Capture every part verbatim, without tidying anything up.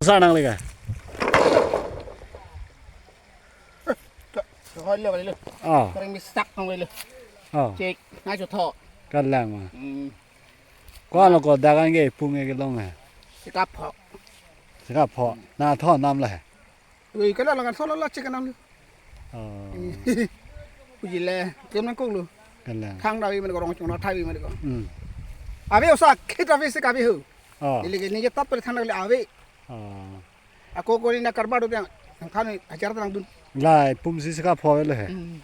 Sa nangli ke? Hoi lo, lo. Oh. Kering misak nang lo. Oh. Cek, ngai chotho. Kalang ma. Hmm. Ko-an lo ko dagang ke pung ke long he. Sikap ho. Sikap ho. Na tho nam lo he. Ui, kala lang tho lo lo cek nam lo. Oh. Uji le, kem nang kok lo. Kalang. Thang dawi man ko rong chong na thawi man ko. Hmm. Ave osa khit ave sik ave ho. Oh. Neli ke neli ke tap per thang dawi ave. Oh. Ako ko ni na karbar do yang kan hajar tang dun. Lai pum si sikap ho lo he. Hmm.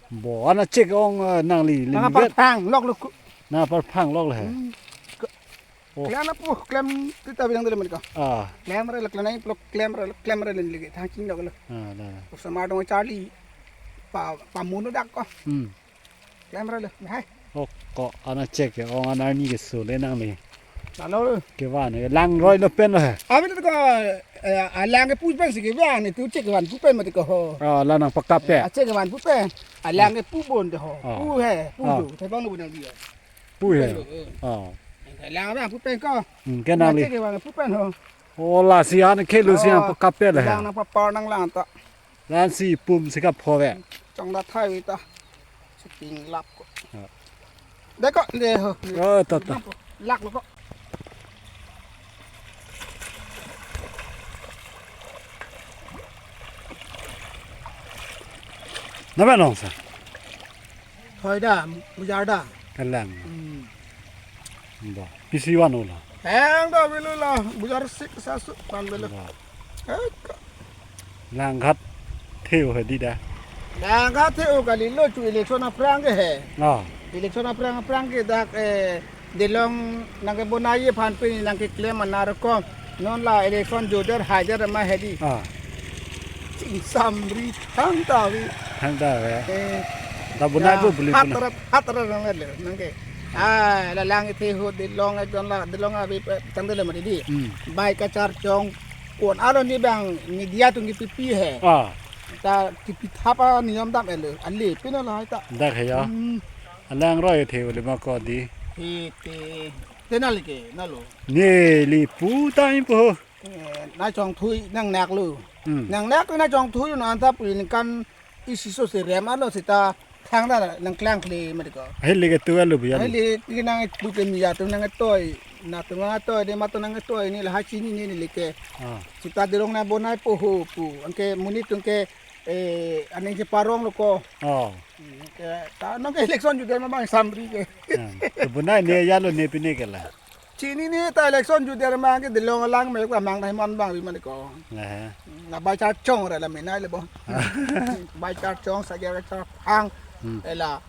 Bo, ana cek ong, eh, nangli, nang limit. Parphang lok lo ku. Na parphang lok lo he. Hmm. Oh. Klem na pu, klem kita bilang dulu mereka. Ah. Klem re lo, klem na pu, klem re lo, klem re lo lagi. Thang ching lok lo. Ah, da. Osomar dong Charlie. Pa, pa munu dak ko. Hmm. Klem re lo. Hai. Oh, ko ana cek ya, ong ana ni ke so le nangli. Lalo. Kevan, lang roi lo pen lo he. Abi lo ko, eh, alang ke pu pen si kevan, itu cek kevan pu pen mati ko ho. Ah, la nang pakap ya. Ah, cek kevan pu pen. Alang ke pu bon de ho. Ah. Pu he, pu ah. Pu. Te bang lo bu nang dia. Pu he. Pu pen lo, eh. Ah. Alang abang pu pen ko. Hmm, ke nangli. Cek kevan pu pen ho. Oh, lasi an ke lo si an pakap ya le he. Lang nang papar nang lang ta. Lasi pum sikap ho ve. Chong da thai ta. Siping lap ko. Ya. De ko, de ho. Oh, ta, ta. Lak lo ko. Na ba long sa. Thoi da, bujar da. Kalang. Hmm. Ba. Pisi van lo. Hang da velo la, bujar sik sasu pan velo. Ba. Eh, ka- Langkhat theu hedi da. Langkhat theu kali lo chu election aphrang ke he. Ah. Election aphrang aphrang ke dak, eh, Dilong nang ke bonai aphan pini nang ke klem anar ko. Non la election joder hajar ma hedi. Ah. Ching samri thang ta vi. Thang ta ve. Eh. Ta bonai ya, bo beli hat puna. Rat, hat rat nang le nang ke. Ah, la lang ite ho Dilong ekdom la Dilong abi tang de le mari di. Hmm. Bai kachar chong kon aro ni bang media tung kipipi he. Ah. Ta kipi thap aniyom dam ele. Ale pina la ta. Dak he ya. Hmm. Alang roi the ole ma ko di. He te. Te nali ke, nalo. Neli pu ta in po. Eh, na chong thui nang nak lo. Hmm. Nang nak na chong thui na anta pu ni kan isi so se rem alo sita thang da nang klang kle ma di ko. Heli ke tu alo bu ya. Heli ke nang pu ke mi ya tu nang toi. Na tu nang toi de ma tu nang toi ni la ha chini ni ni le ke. Ah. Sita Dilong na bonai po ho pu. Anke monit tung ke, eh, aning cheparong lo ko. Oh. Hmm, ke, ta nang ke election joder ma bang samri ke. Hmm. Ke bonai ne ya lo ne pine ke la. Chini ni ta election joder ma ke Dilong alang me ko mang dai man bang vi ma di ko. Lah. Na bai char chong re la me nai le bo. Bai char chong sa ge char phang. Hmm. Ela.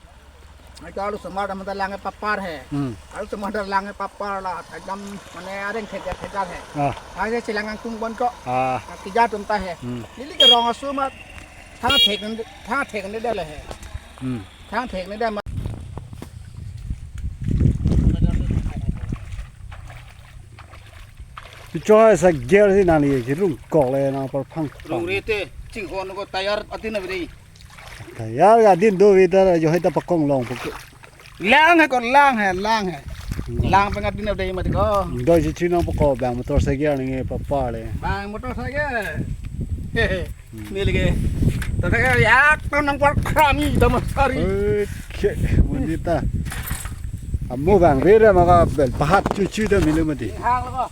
Ai ta lo osomar dam ta lang papar he. Hmm. Ai osomar dam lang papar la ekdom mane areng thejar thejar he. Ah. Ai je chelang angkung bon ko. Ah. Tija tum ta he. Hmm. Neli ke rong asu ma. Thang thek, thang thek ne dam le he. Hmm. Thang thek ne dam ma. Pi choi sa gear si nangli kirung kok le nang parphang. Rung rete, ching hon ko tayar atin na beri. Tayar ga din do vi ta jo hai ta pakong long puk. Lang he ko lang he, lang he. Hmm. Lang pengat din na beri ma di ko. Do si chinong poko bang motorcycle nge papa le. Bang motorcycle. Hehe. Hmm. Ni lagi. Tadi kan ya kan nang kuat krami sama sari. Oke, munita. Amo bang beda maka bel pahat cucu dah milu mati. Hang lo ko.